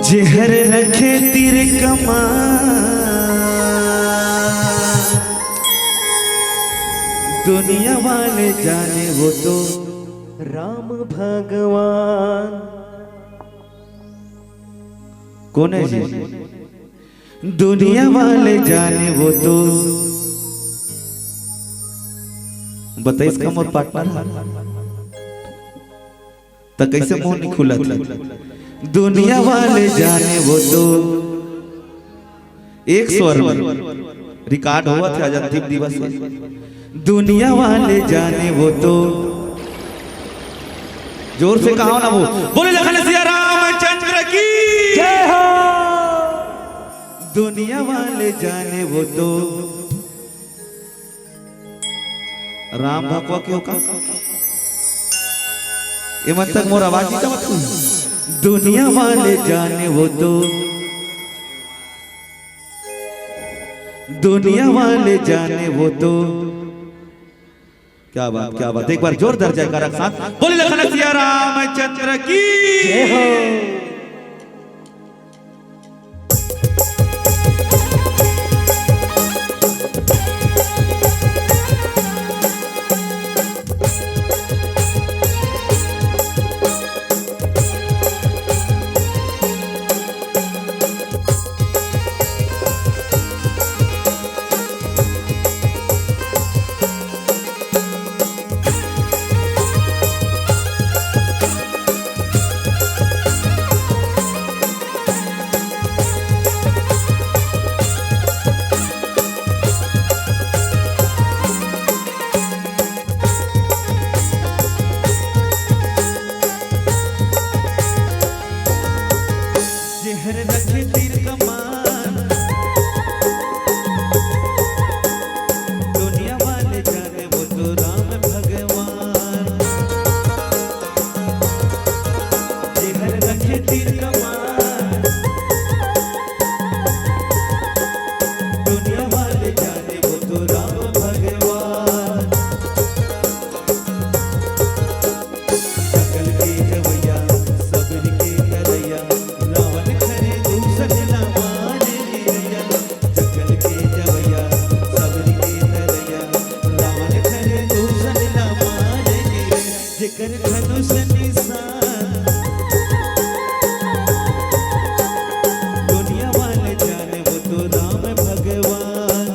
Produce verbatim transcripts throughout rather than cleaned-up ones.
जेहर रखे तीर कमान, दुनिया वाले जाने वो तो राम भगवान। कोन हे जी? दुनिया वाले जाने वो तो। बताइस का मोर पार्टनर? त कइसे मुंह नइ खुलत हे? दुनिया वाले जाने वो तो। एक स्वर में रिकॉर्ड होवत हे आज अंतिम दिवस हे। दुनिया वाले जाने वो तो। जोर से कहो ना वो। बोले लखन सिया रामचंद्र की। जय हो। दुनिया वाले जाने वो तो। राम भगवा के हो का? एमन तक मोर आवाज नइ जावत हे। दुनिया वाले जाने वो तो। दुनिया वाले जाने वो तो। क्या बात, क्या बात। एक बार जोरदार जयकारा के साथ बोले लखन सिया रामचंद्र की। जय हो। जेहर रखे तीर कमान, दुनिया वाले जाने वो तो राम भगवान। जेहर रखे तीर कमान, दुनिया वाले जाने वो तो राम भगवान। सकल के जवैया, सबरी के तरैया, रावण खरे दूषण ला मारे गिरैया। सकल के जवैया, सबरी के तरैया, रावण खरे दूषण ला मारे गिरैया। जेकर धनुष निशान, दुनिया वाले जाने वो तो राम भगवान।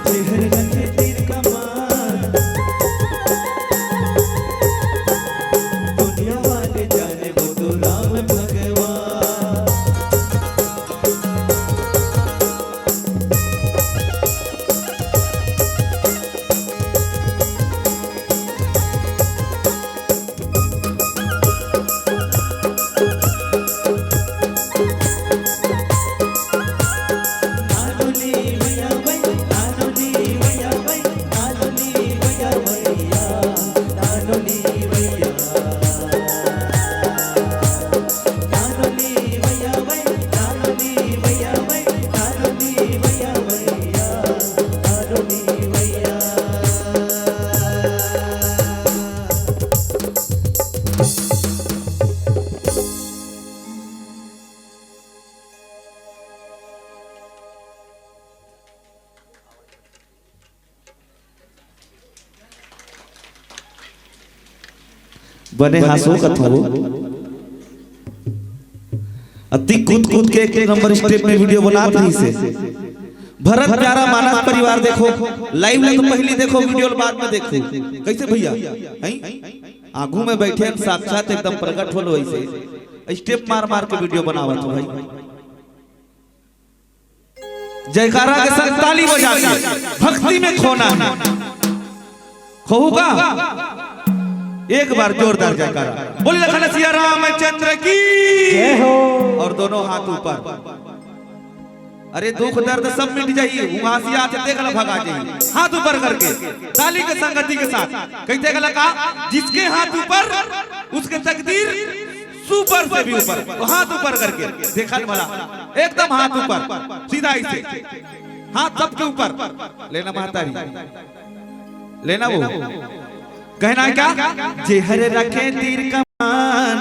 जेहर रखे तीर कमान, दुनिया वाले जाने वो तो राम भगवान। बने हाँसो कथो। अति कूद कूद के एक नंबर स्टेप में वीडियो बनात रहिसे। भरत प्यारा मानस परिवार देखो, लाइव में तो पहली देखो, वीडियो बाद में देखो। कैसे भैया? हैं? आगू में बैठे हैं, साक्षात एकदम प्रकट होलो ऐसे। स्टेप मार मार के वीडियो बनावत हो भाई। जयकारा के संग ताली बजा के भक्ति में खोना है। खोहू का? एक बार जोरदार जयकारा। बोल लखन सिया रामचंद्र की। जय हो। और दोनों हाथ ऊपर। अरे दुख दर्द सब मिट जाई, उहासी आके देख ला भगा जाई। हाथ ऊपर करके ताली के संगति के साथ कह देख ला का, जिसके हाथ ऊपर उसके तकदीर सुपर से भी ऊपर। तो हाथ ऊपर करके देखा वाला एकदम हाथ ऊपर, सीधा ऐसे हाथ सबके ऊपर। लेना महतारी, लेना वो। कहना है क्या? जेहर रखे तीर कमान,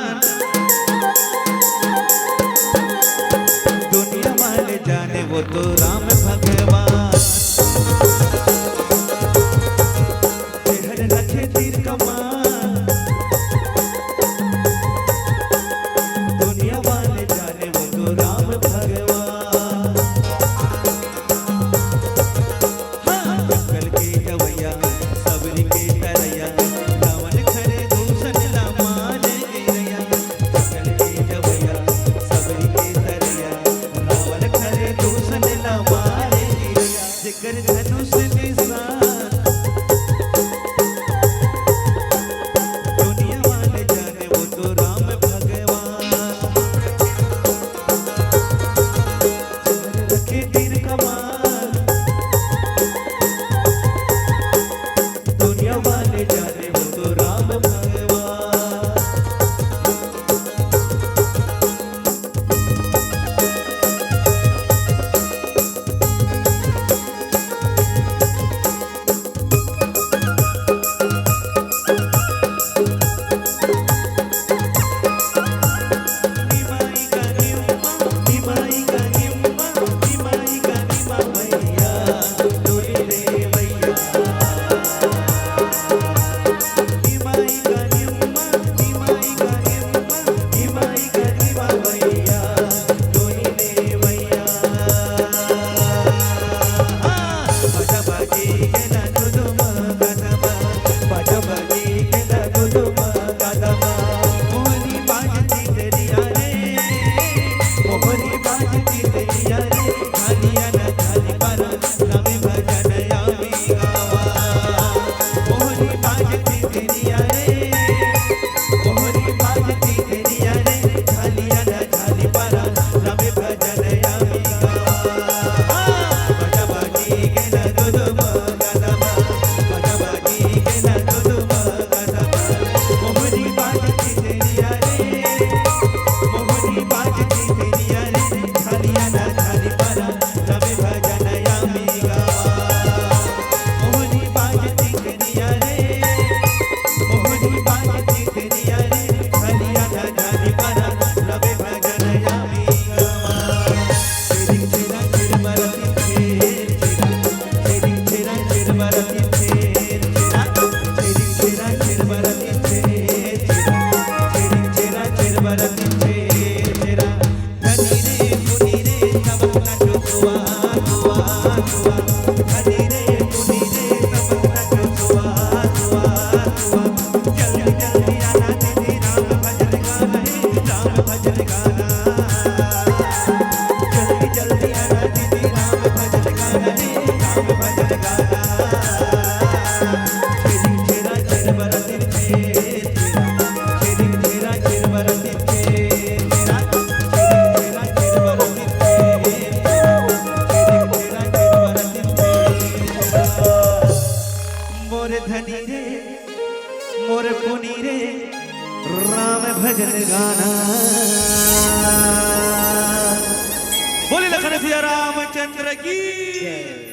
भजन गाना। बोले लखन सिया रामचंद्र की।